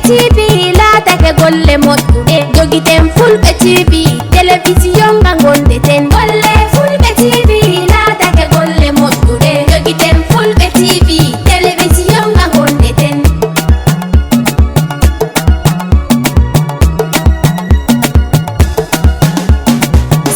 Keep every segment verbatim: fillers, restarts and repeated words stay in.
T V laatake golle moƴƴuɗe. Jogiten Fulɓe T V, telewisiyon nga ngonɗen. Golle Fulɓe T V laatake golle moƴƴuɗe. Jogiten Fulɓe T V, telewisiyon nga ngonɗen.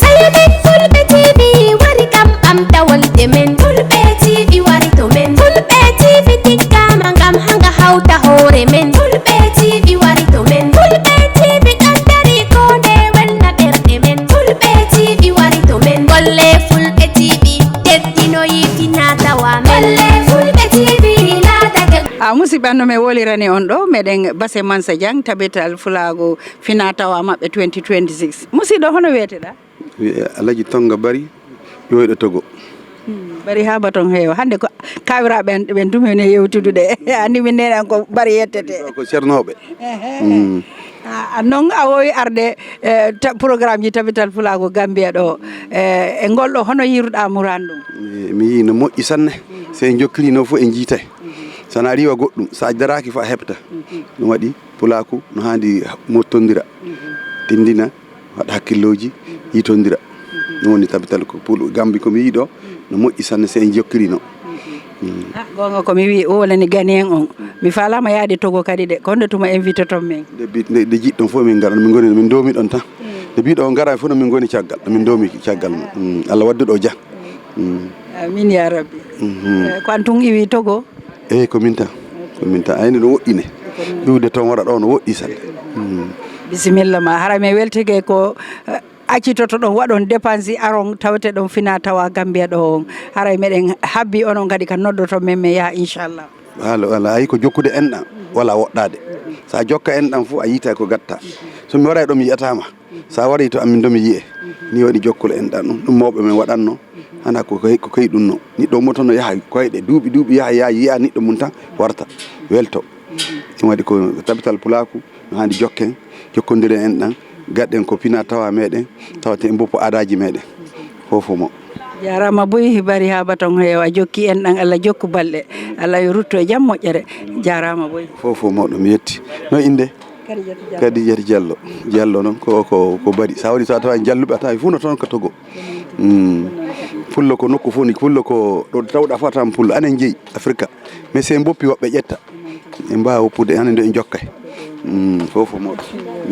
Sayo men Fulɓe T V wari kam ɓamta wolde men. Fulɓe T V wari to men. Fulɓe T V tiggama ngam hanga hawta hoore men. Fulɓe T V wari to men. Fulɓe T V ɗon dari ko nde welna ɓerɗe men. Fulɓe T V wari to men. Golle Fulɓe T V teddinoyi fina tawa men. Golle Fulɓe T V laatake. A musidɓe, no mi wolirani on ɗo, meɗen Base Mansa Jang, tabital Fulaagu fina tawa maɓɓe twenty twenty-six. Musidɗo, hono weeteɗa? Wiyee Alaji Tonga Bari, ƴooyɗo Togo. Hmm, Bari haa baton heewa. Hannde ko kawiraaɓe en ɓen tumi ne yewtudude. Anndi min nene an ko Bari yettete. Ko Cernooɓe. Ehe. Hmm. A, a non a wowi arde, eh, ta-, programme ji tabital Fulaagu Gambia ɗo. Eh, e ngol ɗo, hono yiruɗa muran ɗum? Eh, mi yii no moƴƴi sanne. So en jokkirino fof en jiitay. So na riiwa goɗɗum, so a daraaki fof a heɓta. Ɗum waɗi Pulaaku no haandi mottondira, tindina, waɗa hakkillooji, yitondira. Ɗum woni tabital ko Pul-, Gambi ko mi yii ɗo, no moƴƴi sanne so en jokkirino. Mm. Ah, goonga ko mi wii, o wonani Ganien on. Mi faalaama yaade Togo kadi de, ko honde tuma invité ton men? Nde bi-, nde, nde jiɗɗon fof min ngaran, min ngoni, min ndoomi ɗon tan. Mm. Nde biɗo on ngara fof no min ngoni caggal, min ndoomi caggal mum. Mm. Allah waddu ɗo jam. Mm. Amin ya rabbi. Mhm. Eh, ko an tun iwi Togo? Eyi, ko min tan. Ko min tan. Ayni no woɗɗi ne. Iwde toon waɗa ɗo no woɗɗi sanne. Hmm. Bisimilla ma. Hara mi weltike ko, eh, accitoto ɗon waɗon dépense aron tawte ɗon fina tawa Gambia ɗo on. Haray meɗen habbi onon kadi ka noddoto men, men yaha inchallah. Haala, wala, ayi ko jokkude enɗan, wala woɗɗaade. Sa jokka enɗan fof, a yiita ko gatta. So mi waray ɗo mi yiyatama. Sa warii to amin ɗo mi yi'e. Ni waɗi jokkol enɗan ɗum. Ɗum mawɓe men waɗanno. Hana ko kay, ko kay ɗum no. Niɗɗo ummoto no yaha koyɗe, duuɓi, duuɓi yaha, yaha yi'a niɗɗo mum tan warta. Welto. Ɗum waɗi ko tabital Pulaaku, no haandi jokken, jokkondiren enɗan, gaɗɗen ko fina tawa meɗen, tawate en mboppo aadaji meɗen. Fof fof mo. Jaaraama boy, Bari haa baton heewa, jokki enɗan, Allah jokku balɗe. Allah yo rutto e jam moƴƴere. Jaaraama boy. Fof fof mawɗo, mi yetti. No innde? Kadijatu Jallo. Kadijatu Jallo. Jallo noon ko, ko, ko Bari. Sa waɗi tawa, tawa Jalluɓe, a tawa fof no toon ko Togo. Mm. Pullo ko nokku fof ni, Pullo ko ɗo tawɗa fof a tawan Pullo. Anen jeyi Afrika. Mais si en mboppi woɓɓe ƴetta. En mbaawa woppude, hannde en jokkay. Mm, fof fof mawɗo.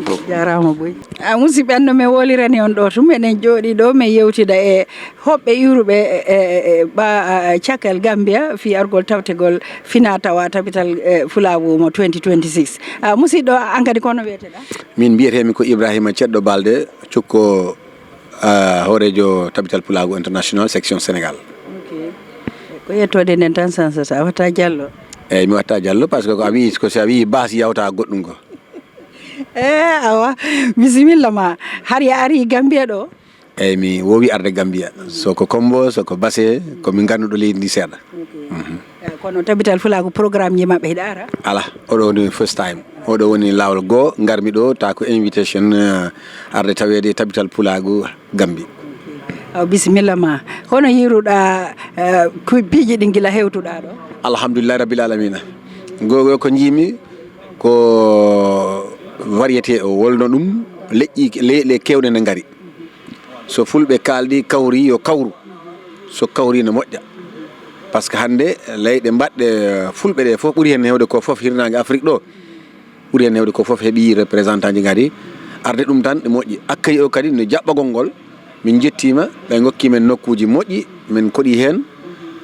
Fof. Jaaraama boy. A musidɓe, no mi wolirani on ɗo tum, eɗen jooɗii ɗo, min yewtida e hoɓɓe iwruɓe e, e, e, ɓa, a, cakal Gambia fii argol tawtegol fina tawa tabital, e, Fulaagu mo twenty twenty-six. A, musidɗo, an kadi ko no wiyeteɗa? Min mbiyetee-mi ko Ibrahima Ceddo Balde, cukko, a, hooreejo tabital Pulaagu International section Sénégal. Ok. Ko yettoode nden tan sansata, a watta Jallo. Eyi, mi watta Jallo, par ce que ko a wii, ko si a wii baas yawta goɗɗum ko. Eh, awa, bisimilla ma. Hari a ari Gambia ɗo? Eyi, mi wowi arde Gambia. So ko Kombo, so ko Base, ko min ganduɗo leydi ndi seeɗa. Ok. Mhm. Eh, kono tabital Fulaagu programme ji maɓɓe hiɗa ara? Ala, oɗo woni first time. Oɗo woni laawol goo, ngarmi ɗo, ta ko invitation, eh, arde taweede e tabital Pulaagu Gambi. Aw, bisimilla ma. Hono yiruɗa, eh, ku-, piiji ɗi gila hewtuɗa ɗo? Alhamdulillahi Rabbil Alamina. Goo, goo ko jiimi ko variété o wolno ɗum, leƴƴi, le-, le kewɗe ne ngari. So fulɓe kaaldi kawri yo kawru. So kawri no moƴƴa. Par ce que hannde leyɗe mbaɗɗe fulɓe ɗe fof ɓuri heen heewde ko fof hirnaange Afrik ɗo. Ɓuri heen heewde ko fof heɓi représentant ji ngari arde ɗum tan ɗe moƴƴi. Accueil o kadi no jaɓɓagol ngol. Min njettiima, ɓe ngokki men nokkuuji moƴƴi, min koɗi heen.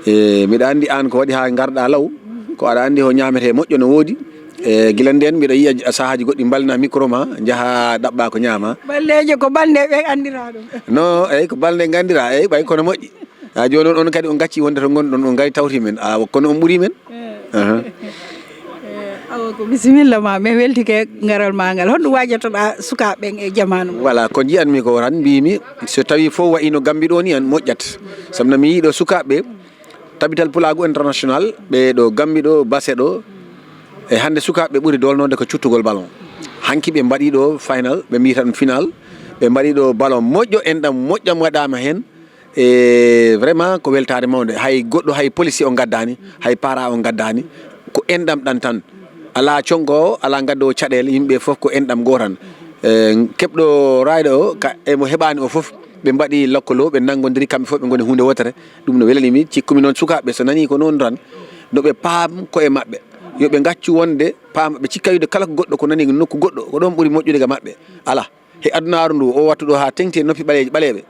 E, miɗa anndi aan ko waɗi haa ngarɗa law, ko aɗa anndi ho ñaametee moƴƴo no woodi. E, gila ndeen mbiɗa yiya sahaaji goɗɗi mbalna micro ma, njaha ɗaɓɓa ko ñaama. Balleejo ko balɗe ɓe anndira ɗum. No, eyi ko balɗe ngandira, eyi ɓay kono moƴƴi. Ha jooni on, on kadi on gacci wonde to ngonɗon, on ngari tawti men. A, kono on ɓuri men. Eh. Aha. Eh, awa ko bisimilla ma, min weltike ngaral ma ngal. Honɗum waajatoɗa sukaaɓe ɓen e jamaanu? Voilà, ko njiyanmi ko tan mbimi, so tawi fof wayino Gambi ɗo ni an moƴƴat. Sabu no mi yiiɗo sukaaɓe, Tabital Pulaagu International, ɓe ɗo Gambi ɗo, Base ɗo, e hannde sukaaɓe ɓuri dolnode ko cuttugol ballon. Hanki ɓe mbaɗi ɗo final, ɓe mbiyata ɗum final, ɓe mbaɗi ɗo ballon moƴƴo, enɗam moƴƴam waɗaama heen. E vraiment ko weltaare mawnde. Hay goɗɗo, hay policier o ngaddaani, hay para o ngaddaani, ko enɗam ɗam tan. Alaa conko o, alaa ngaddo o caɗeele, yimɓe fof ko enɗam gooto tan. Eh, keɓɗo raayɗo o, ka, e mo heɓaani o fof, ɓe mbaɗi lokkoloo, ɓe nanngodiri, kamɓe fof ɓe ngoni huunde wootere. Ɗum no welani mi, cikkumi noon sukaaɓe so nanii ko noon tan, no ɓe paam koye maɓɓe. Yo ɓe ngaccu wonde paama, ɓe cikka wiide kala ko goɗɗo ko nanii nokku goɗɗo, ko ɗoon ɓuri moƴƴude ga maɓɓe. Alaa. He adunaaru ndu, o wattu ɗo haa teŋti e noppi ɓaleeji, ɓaleeɓe.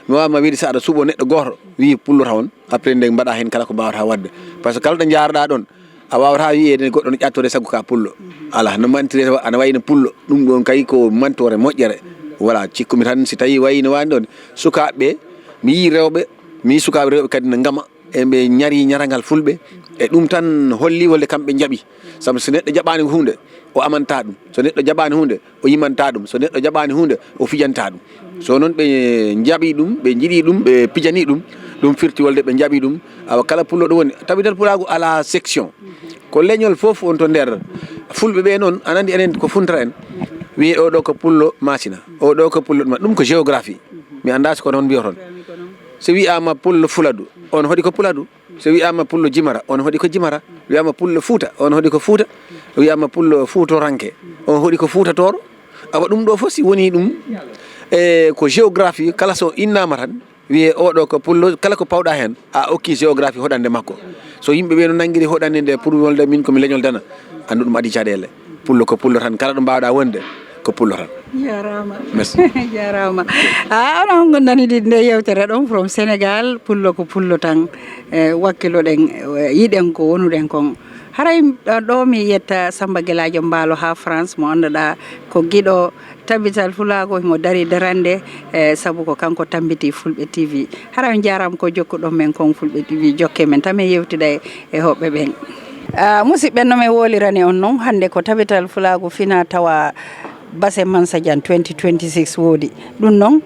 Mi waawma wiide so aɗa suɓoo neɗɗo gooto, wii pullo tawon, après nde mbaɗa heen kala ko mbaawata waɗde. Par ce que kala ɗo njaarɗaa ɗoon, a waawataa wiyeede goɗɗo no ƴattoree sabu ka pullo. Alaa, no mantiri tawa ana wayi no pullo. Ɗum ɗoon kay ko mantoore moƴƴere. Voilà, cikkumi tan si tawii wayi no waani ɗoon. Sukaaɓe ɓe, mi yii rewɓe, mi yii sukaaɓe rewɓe kadi no ngama, e ɓe ñari ñaragal fulɓe. E ɗum tan holli wonde kamɓe njaɓi. Sabu so neɗɗo jaɓaani huunde, o amanta ɗum. So neɗɗo jaɓaani huunde, o yimanta ɗum. So neɗɗo jaɓaani huunde, o fijanta ɗum. So noon ɓe njaɓi ɗum, ɓe njiɗi ɗum, ɓe pijani ɗum, ɗum firti wonde ɓe njaɓi ɗum. Awa kala pullo ɗo woni, Tabital Pulaagu alaa section. Ko leñol fof won to nder. Fulɓe ɓe noon, aɗa anndi enen ko Funtara en. Wiyee o ɗo ko pullo Maasina, o ɗo ko pullo ɗuma. Ɗum ko géographie. Mi anndaa so ko noon mbiyoton. So wiyaama pullo Fuladu, on hoɗi ko Puladu. So wiyaama pullo Jimara, on hoɗi ko Jimara. Wiyaama pullo Fuuta, on hoɗi ko Fuuta. Wiyaama pullo Fuutoranke, on hoɗi ko Fuuta Tooro. Awa ɗum ɗo fof si woni ɗum, e ko géographie, kala so innaama tan, wiyee o ɗo ko pullo, kala ko pawɗa heen, a okki géographie hoɗande makko. So yimɓe ɓe no nanngiri hoɗande nde pour wolde min ko mi leñol Dana, anndu ɗum adii caɗeele. Pullo ko pullo tan, kala ɗo mbaawɗa wonde, ko pullo tan. Jarama. Merci. Jarama. A, onon ngonɗani ɗi nde yewtere ɗon from Sénégal, pullo ko pullo tan. E, wakkiloɗen, e, yiɗen ko wonuɗen kon. Haray, ɗo, ɗo mi yetta Samba Gelajo Mbaalo ha France, mo annduɗa ko giɗo Tabital Fulaago, himo dari darande, e, sabu ko kanko tambiti Fulɓe T V. Haray on jarama ko jokkuɗon men kon Fulɓe T V, jokke men tan men yewtida e, e hoɓɓe ɓen. A, musidɓe, no men wolirani on non, hannde ko Tabital Fulaago fina tawa Base Mansajan twenty twenty-six woodi. Ɗum non,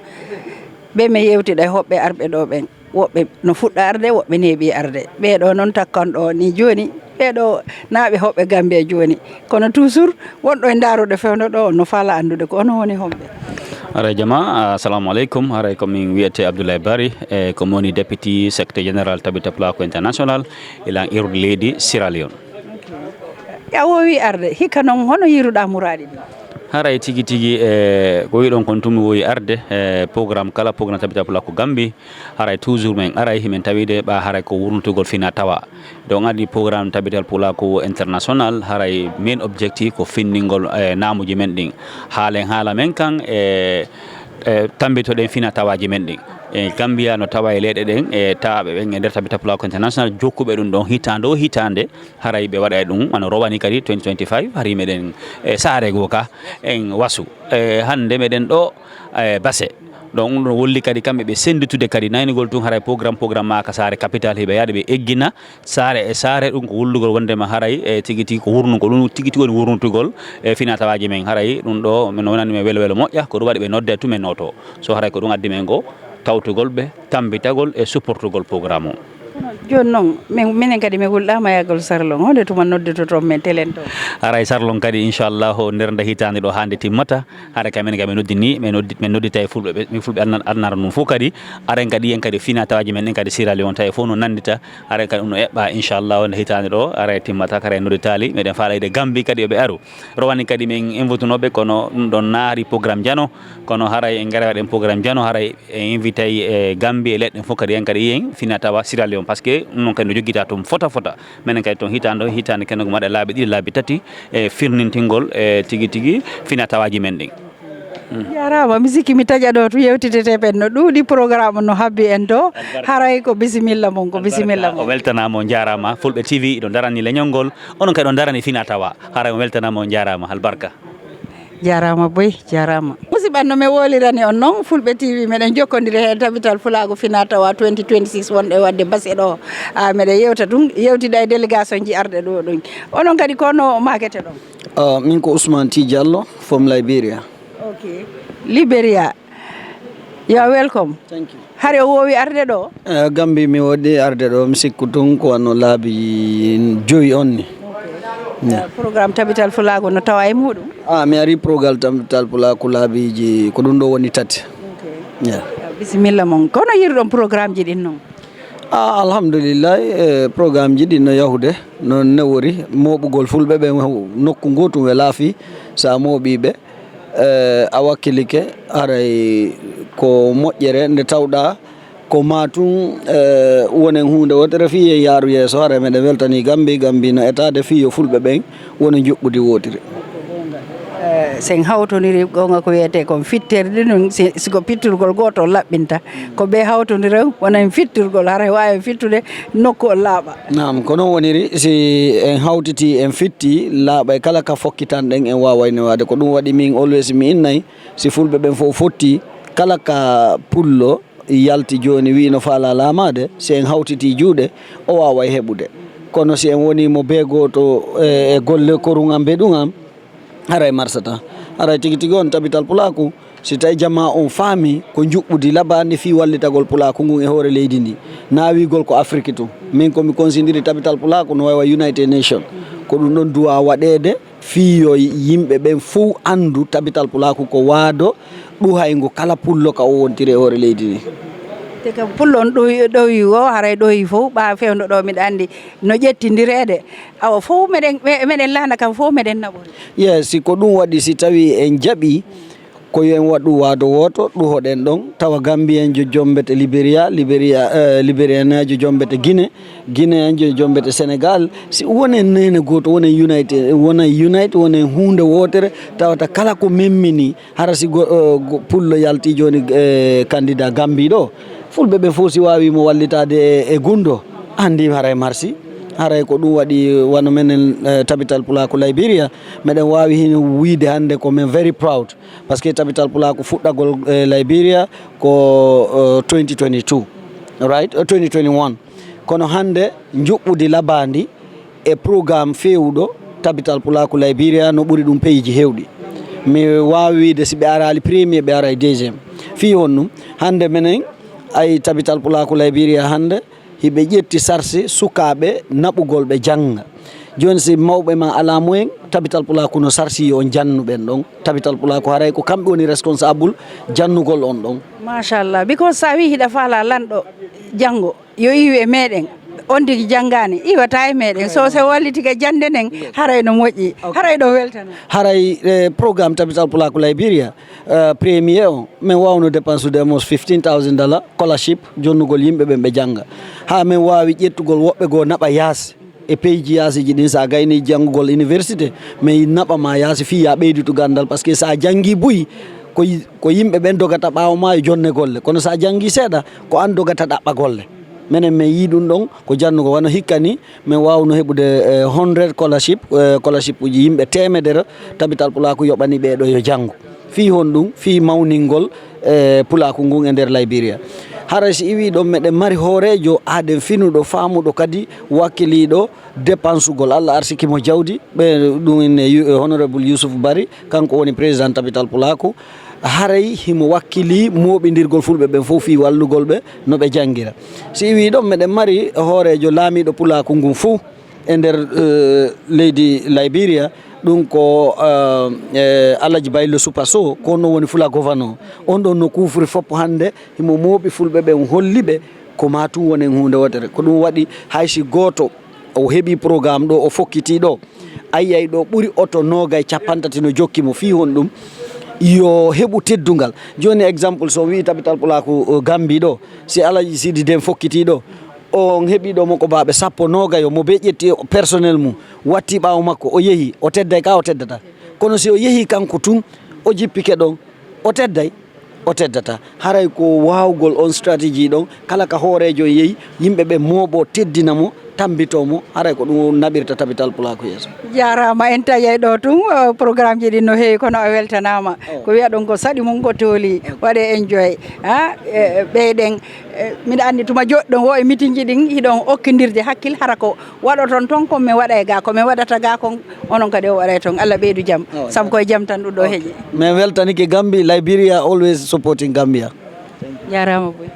ɓe men yewtida e hoɓɓe arɓe ɗo ɓen. Woɓɓe no fuɗɗa arde, woɓɓe neeɓi arde. Ɓee ɗo non takkan ɗo ni jooni, ɓee ɗo naaɓe hoɓɓe Gambia jooni. Kono toujours wonɗo e ndaarude fewndo ɗo, no faala anndude ko ono woni hoɓɓe. Haray jama, assalamu aleykum. Haray ko min wiyete Abdoulaye Barry, e ko mi woni Deputy Secretary General Tabital Fulaago International, ilan irude leydi Sierra Leone. A woowi arde, hikka non hono yiiruɗaa muraaɗi ɗi? Haray tigi tigi, e ko wiɗon kon tumi woowi arde, e programme kala, programme Tabital Fulaago Gambie, haray toujours men aray, himen tawide ɓa haray ko wurnutugol fina tawa. Donc adi programme Tabital Fulaago International, haray main objectif ko findingol, e naamuji men ɗin. Haalen haala men kan, e, e tambitoɗen fina tawaji men ɗin. E Gambia no tawa e leyɗe ɗen, e tawaaɓe ɓen e nder Tabital Fulaago International, jokkuɓe ɗum ɗon hitaande o hitaande, haray ɓe waɗa e ɗum, wano rowani kadi twenty twenty-five, hari meɗen e saare goo ka, en wasu. E hannde meɗen ɗo, e Base. Donc ɗum ɗon wolli kadi kamɓe ɓe sennditude kadi naynugol tun haray programme, programme ma ka saare capital hiɓe yaade ɓe eggina saare e saare, ɗum ko wullugol wondema haray e tigi tigi ko wurnugol, ɗum tigi tigi woni wurnutugol e fina tawaji men. Haray ɗum ɗo no wonani men welo welo moƴƴa, ko ɗum waɗi ɓe nodde tun men noto. So haray ko ɗum addi men goo, tawtugol ɓe, tambitagol e supportugol programme o. Kono jooni noon, min, minen kadi min ngulɗaama yahgol Sarlon. Honde tuma noddototon men telen toon? Haray Sarlon kadi, inchallahu, nder nde hitaande ɗo haa nde timmata, haray kay minen kay min noddini, min noddi-, min noddita e fulɓe ɓe, min fulɓe adna-, adnara ɗum fof kadi. Aren kadi, yen kadi fina tawaji men ɗin kadi Sierra Leone tawi fof no nanndita. Haray kadi ɗum no eɓɓa, inchallahu, nde hitaande ɗo, haray timmata, haray nodditaali. Meɗen faalaa yiide Gambie kadi yo ɓe aru. Rowani kadi min invitunoɓe, kono ɗum ɗon naari programme jano, kono haray en ngara waɗen programme jano, haray en invitay e Gambie e leɗɗen fof kadi, en kadi yen fina tawa Sierra Leone, parce que ɗum noon kadi no joggita toon fota fota. Menen kadi toon hitaande, hitaande kene ko maɗa laabi ɗiɗi, laabi tati e firnintingol e tigi tigi fina tawaji men ɗin. Jarama, mi sikki mi taƴa ɗo to yewtitete pen no ɗuuɗi, programme no habbi en ɗo. Haray ko bisimilla mon, ko bisimilla mon. O weltanama, on jarama. Fulɓe T V iɗon darani leñol ngol, onon kadi on darani fina tawa. Haray on weltanama, on jarama. Albarka. Jarama boy, jarama. Musidɓe, no mi wolirani on noon, Fulɓe T V, meɗen jokkodiri he Tabital Fulaago fina tawa twenty twenty-six wonɗo e waɗde Base ɗo. A, meɗen yewta ɗum, yewtida e délégation ji arɗe ɗo ɗum. Onon kadi ko no makete ɗon? Uh, min ko Ousmane T Diallo from Liberia. Okay. Liberia. You are welcome. Thank you. Hari o woowi arde ɗo? Eh, Gambie mi waɗi arde ɗo, mi sikku tun ko wano laabi joyi on ni. Yeah. Programme Tabital Fulaago no tawa e muɗum? Ah, mi ari programme Tabital Fulaago laabiiji, ko ɗum ɗo woni tati. Okay. Yeah. Bisimilla mon. Kono yiruɗon programme ji ɗin noon? Ah, alhamdulillahi, e programme ji ɗi no yahude, no newori, mooɓugol fulɓe ɓe nokku gootum we laafi, so a mooɓii ɓe, e, a wakkilike, haray ko moƴƴere nde tawɗaa ko maa tun, e, wonen huunde wootere fii en yaaru yeeso, haray meɗen weltanii Gambi, Gambi no etaade fii yo fulɓe ɓen wona njuɓɓudi wootiri. Eh, sen hawtondiri goonga ko wiyetee kon fitterdi nun, si, si ko pittirgol gootol laɓɓinta. Ko ɓe hawtondira wona fittirgol, hara waawi fittude nokku o laaɓa. Naam, ko noon woniri, si en hawtitii, en fittii, laaɓay kala ka fokkitanɗen, en waaway newaade. Ko ɗum waɗi min always mi innay, si fulɓe ɓen fof fottii, kala ka pullo yalti jooni wi'i no faalaa laamaade, si en hawtitii juuɗe, o waaway heɓude. Kono si en wonii mo bee gooto e, e golle korun am, mbeɗun am, haray marsataa. Haray tigi tigi on tabital pulaaku, si tawi jamaa on faami ko njuɓɓudi labaandi fii wallitagol pulaaku ngun e hoore leydi ndi, naawigol ko Afiriki tun. Min ko mi konsindiri tabital pulaaku no wayi wa United Nation. Ko ɗum ɗon duwaa waɗeede fii yo yimɓe ɓen fow anndu tabital pulaaku ko waado ɗuhayngu kala pullo ka o wontiri e hoore leydi ndi. Te ka pullo on ɗowi, ɗowi o, haray ɗowi fow, ɓaa fewndo ɗo miɗa anndi no ƴettindireede. Awa fow meɗen, me-, meɗen laana kam fow meɗen naɓori. Yes, si ko ɗum waɗi, si tawi en jaɓi ko yo en waɗu waado wooto, ɗuhoɗen ɗon, tawa Gambiyenjo jombete Liberia, Liberia, eh, Liberianejo jombete Guinée, Guineyenjo jombete Sénégal. Si wonen neene gooto, wonen unite, wonen unite, wonen huunde wootere, tawata kala ko memmini, hara si go, eh, go, pullo yalti jooni, eh, candidat Gambie ɗo, fulɓe ɓen fof si waawi mo wallitaade e, e gunndo, anndi haray marsi. Haray ko ɗum waɗi wano menen, eh, tabital pulaaku Liberia, meɗen waawi hino wiide hannde ko men very proud. Parce que tabital pulaaku fuɗɗagol, eh, Liberia ko, eh, twenty twenty-two, right? Eh, twenty twenty-one. Kono hannde njuɓɓudi labaandi e programme feewuɗo tabital pulaaku Liberia no ɓuri ɗum peyiji heewɗi. Mi waawi wiide si ɓe araali premier, ɓe aray deuxième. Fii honɗum? Hannde menen ay tabital pulaaku Liberia hannde hiɓe ƴetti sarsi sukaaɓe naɓugol ɓe jannga. Jooni si mawɓe ma alaa mumen, tabital pulaaku no sarsi yo on jannu ɓen ɗon. Tabital pulaaku haray ko kamɓe woni responsable jannugol on ɗon. Machallah, because sa wi hiɗa faala lanɗo janngo, yo iwi e meɗen, on tigi janngaani, iwata e meɗen. So, so walliti ka jannde nden, haray no moƴƴi, haray ɗo weltana. Haray, eh, programme tabital pulaaku Liberia, eh, premier o, men waawno dépense de almost fifteen thousand dollar scholarship, jonnugol yimɓe ɓen ɓe jannga. Haa men waawi ƴettugol woɓɓe goo naɓa yaasi e peyji yaasiji ɗin, so a gayni janngugol université, mais naɓa ma yaasi fii ya ɓeyditu ganndal, parce que so a janngi buy, ko y-, ko yimɓe ɓen dogata ɓaawo ma yo jonne golle, kono so a janngi seeɗa, ko an dogata ɗaɓɓa golle. Menen men yii ɗum ɗon ko jannugol, wano hikka ni, men waawno heɓude, eh, hundred scholarship, eh, scholarship uji yimɓe teemedere, tabital pulaaku yoɓani ɓee ɗo yo janngu. Fii honɗum? Fii mawningol, eh, pulaaku ngun e nder Liberia. Haray si iwii ɗon meɗen mari hooreejo aaden finuɗo, faamuɗo kadi wakkiliiɗo dépensugol. Allah arsiki mo jawdi, ɓe ɗum inne Yu-, Honorable Yusuf Bari, kanko woni président tabital pulaaku. Haray himo wakkilii mooɓindirgol fulɓe ɓen fow fii wallugol ɓe no ɓe janngira. Si iwii ɗon meɗen mari hooreejo laamiiɗo pulaaku ngun fow e nder, eh, leydi Liberia, ɗum ko, eh, eh, Alaji Baylo Supa Sow, ko no woni Fula Governor. On ɗon no kuufri foppo hannde, himo mooɓi fulɓe ɓen, holli ɓe ko maa tun wonen huunde wootere. Ko ɗum waɗi hay si gooto o heɓii programme ɗo, o fokkitii ɗo, a yi'ay ɗo ɓuri oto noogay, capantati no jokki mo. Fii honɗum? Yo heɓu teddungal. Jooni exemple, so o wi'i tabital pulaaku, eh, Gambi ɗo, si Alaji Sidi Den fokkitii ɗo, on heɓii ɗo mo ko baaɓe sappo, noogay o, mo bee ƴetti personnel mum, watti ɓaawo makko, o yehi, o tedday ka o teddata. Kono si o yehi kanko tun, o jippike ɗon, o tedday, o teddata. Haray ko waawgol on stratégie ɗon, kala ka hooreejo yehi, yimɓe ɓe mooɓo, teddina mo, tambito mo, haray ko ɗum naɓirta tabital pulaaku yeeso. Jaaraama, en taƴay ɗo tun, eh, programme ji ɗin no heewi, kono a weltanaama. Oh. Ko wiya ɗon ko saɗi mum ko tooli, oh, waɗe enjoy. Ha, eh, ɓeyɗen, eh, miɗa anndi tuma joɗɗon wo e mitinji ɗin, hiɗon okkindirde hakkil, hara ko waɗoton ton kon mi waɗa e ga, ko mi waɗata ga kon, onon kadi o waɗay ton. Allah ɓeydu jam, oh, sabu koye jam tan ɗum ɗo heƴi. Min weltanike Gambi, Liberia always supporting Gambia. Jarama boy.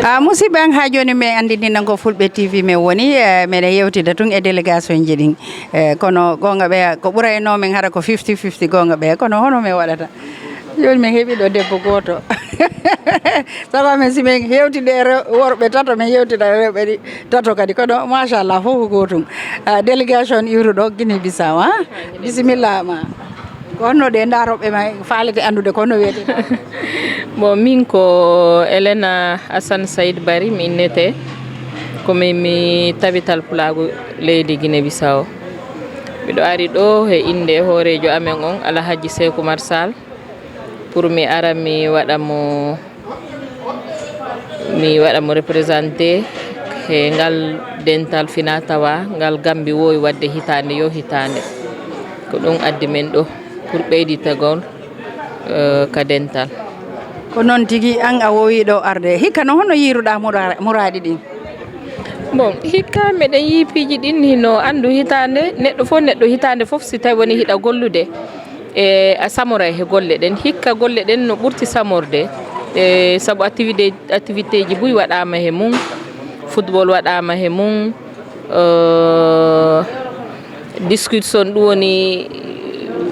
Ah, musidɓe an, ha joni mi andini nan ko Fulɓe T V men woni, eh, meɗen yewtida tun e délégation ji ɗin. Eh, kono gonga ɓeya ko ɓurayno men hara ko fifty fifty gonga ɓeya, kono hono men waɗata? Joni min heɓi ɗo debbo goto. Sabu amen, si min hewtide e rew-, worɓe tato, min hewtida e rewɓe ɗi tato kadi. Kono machallah, fof ko gootum. Ah, délégation iwruɗo Guinée Bissau, ha? Bisimilla ma. Ko honno ɗe ndaroɓe ma, faalete anndude ko honno wiyete? Bon, min ko Elena Assane Said Bari, mi innete. Ko min mi tabital pulaagu leydi Guinée Bissau. Miɗo ari ɗo he innde hooreejo amen on, Alhaji Seeku Marsal, pour mi ara mi waɗa mo, mi waɗa mo représenté he ngal dental fina tawa ngal Gambi wowi waɗde hitaande yo hitaande. Ko ɗum addi men ɗo pour ɓeyditagol, eh, ka dental. Ko noon tigi, an a wowi ɗo arde. Hikka no, hono yiiruɗa mura-, muraaɗi ɗin? Bon, hikka meɗen yii piiji ɗin hino anndu hitaande, neɗɗo fof, neɗɗo hitaande fof si tawi woni hiɗa gollude, e a samoray he golle ɗen. Hikka golle ɗen no ɓurti samorde, e sabu activité, activité ji buy waɗaama he mum, football waɗaama he mum, eh, discussion ɗum woni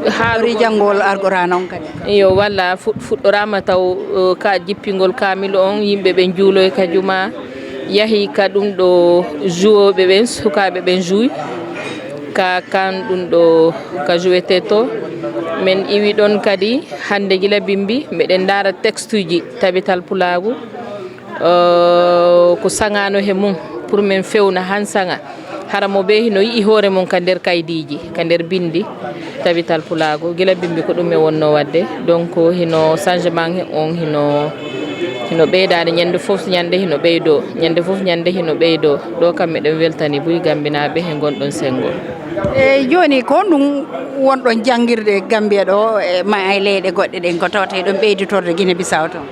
haalugol. Tori janngol Alqur'aana on kadi. Iyo, walla fuɗ-, fuɗɗoraama taw, eh, ka jippingol kaamilu on, yimɓe ɓen juuloy ka juma, yahi ka ɗum ɗo joueɓe ɓen, sukaaɓe ɓen jouy ka kan ɗum ɗo ka jouete to. Men iwi ɗon kadi hannde gila bimbi, meɗen ndaara textuji tabital pulaagu, eh, ko saŋaano he mum pour men fewna han saŋa. Hara mo ɓe hino yi'i hoore mum ka nder kaydiiji, ka nder bindi, tabital pulaagu. Gila bimbi ko ɗum e wonno waɗde. Donc, hino changement he on, hino, hino ɓeydaade ñande fof ñande hino ɓeydo, ñande fof ñande hino ɓeydo. Ɗo kam meɗen weltani buy Gambinaaɓe he ngonɗon sengo. E jooni, ko honɗum wonɗon janngirde Gambia ɗo, e ma e leyɗe goɗɗe ɗen, ko tawata eɗon ɓeyditorde Guinée Bissau toon?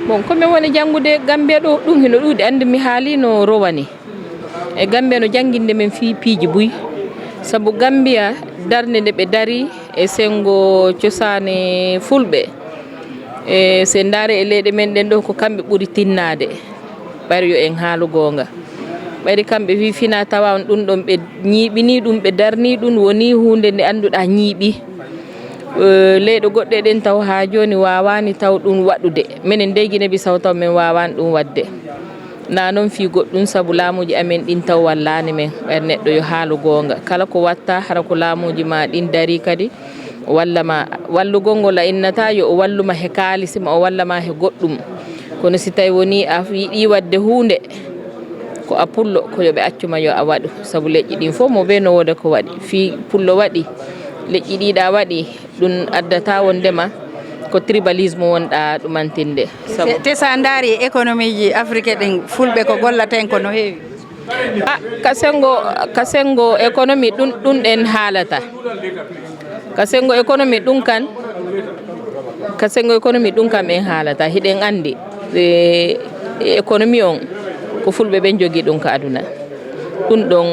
Bon, ko min woni janngude Gambia ɗo, ɗum hino ɗuuɗi, anndi mi haalino rowani. E Gambia no jannginde men fii piiji buy. Sabu Gambia, darnde nde ɓe dari e senngo cosaane Fulɓe, e se ndaare e leyɗe men ɗen ɗo, ko kamɓe ɓuri tinnaade. Ɓayri yo en haalu goonga. Ɓayri kamɓe fii fina tawa on ɗum ɗon ɓe ñiiɓini ɗum, ɓe darni ɗum, woni huunde nde annduɗaa ñiiɓi. Eh, leyɗe goɗɗe ɗen taw haa jooni waawaani taw ɗum waɗude. Menen dey Guinée Bissau taw men waawaani ɗum waɗde. Na noon fii goɗɗum, sabu laamuuji amen ɗin taw wallaani men. Ɓayri neɗɗo yo haalu goonga. Kala ko watta, hara ko laamuuji ma ɗin darii kadi, walla ma, wallugol ngol a innata yo o wallu ma he kaalisi ma, o walla ma he goɗɗum. Kono si tawi woni a yiɗi waɗde huunde, ko a pullo, ko yo ɓe accu ma yo a waɗu. Sabu leƴƴi ɗin fof mo ɓe no wooda ko waɗi. Fii pullo waɗi, leƴƴi ɗiɗa waɗi, ɗum addata wondema ko tribalisme wonɗa ɗumantinde. Sabu te, te sa ndaari économie ji Afrique ɗin, Fulɓe ko gollata en ko no heewi. Ah, ka senngo, ka senngo économie ɗum, ɗum ɗen haalata. Ka senngo économie ɗum kan, ka senngo économie ɗum kam en haalata. Hiɗen anndi, e, économie on ko Fulɓe ɓen jogii ɗum ka aduna. Ɗum ɗon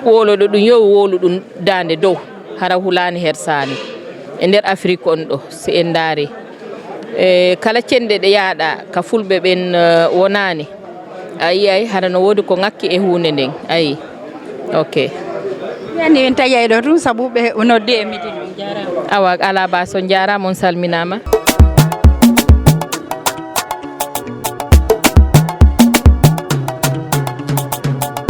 wowloɗo ɗum yo wowlu ɗum daande dow. Hara hulaani hersaani e nder Afrik on ɗo, si en ndaari. E kala cenɗe ɗe yaaɗa ka Fulɓe ɓen, eh, wonaani. A yi'ay hara no woodi ko ŋakki e huunde nden. Ayi. Ok. Mi anndi en taƴay ɗo tun sabu ɓe noddi e meeting. On jaaraama. Awa, alaa baa, so on jaaraama, on salminaama.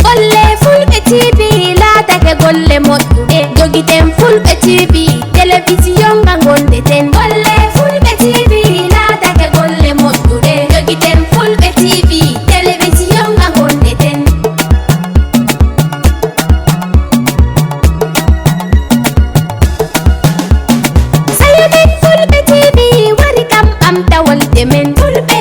Golle Fulɓe T V laatake golle moƴƴuɗe. Jogiten Fulɓe T V, telewisiyon nga gondeten. Golle Fulɓe T V laatake golle moƴƴuɗe. Jogiten Fulɓe T V, telewisiyon nga gondeten. Sayo men Fulɓe T V wari kam ɓamtawol de men Fulɓe